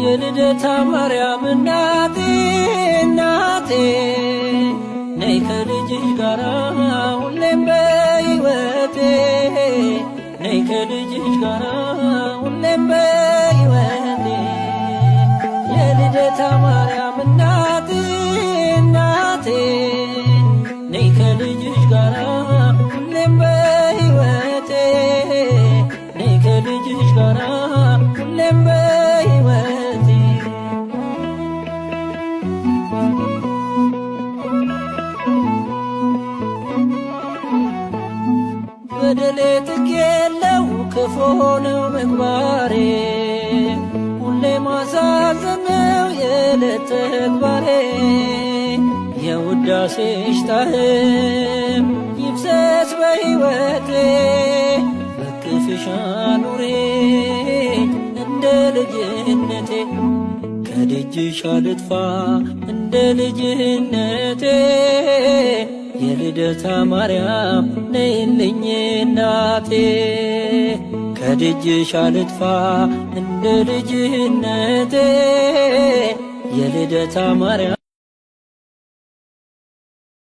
የልደታ ማርያም እናቴ እናቴ፣ ነይ ከልጅሽ ጋራ ሁሌም በሕይወቴ፣ ነይ ከልጅሽ ጋራ ሁሌም በሕይወቴ። የልደታ ማርያም እናቴ እናቴ፣ ነይ ከልጅሽ ጋራ ሁሌም በሕይወቴ፣ ነይ ከልጅሽ ጋራ ሁሌም በሕይወቴ። በደሌ ጥግ የለው፣ ክፉ ነው ምግባሬ፣ ሁሌ ማሳዘን ነው የዕለት ተግባሬ። የውዳሴሽ ጣዕም ይፍሰስ በሕይወቴ፣ በክፍሽ አኑሪኝ እንደ ልጅነቴ፣ ከደጅሽ አልጥፋ እንደ ልጅነቴ። የልደታ ማርያም ነይልኝ እናቴ፣ ከደጅሽ አልጥፋ እንደ ልጅነቴ። የልደታ ማርያም።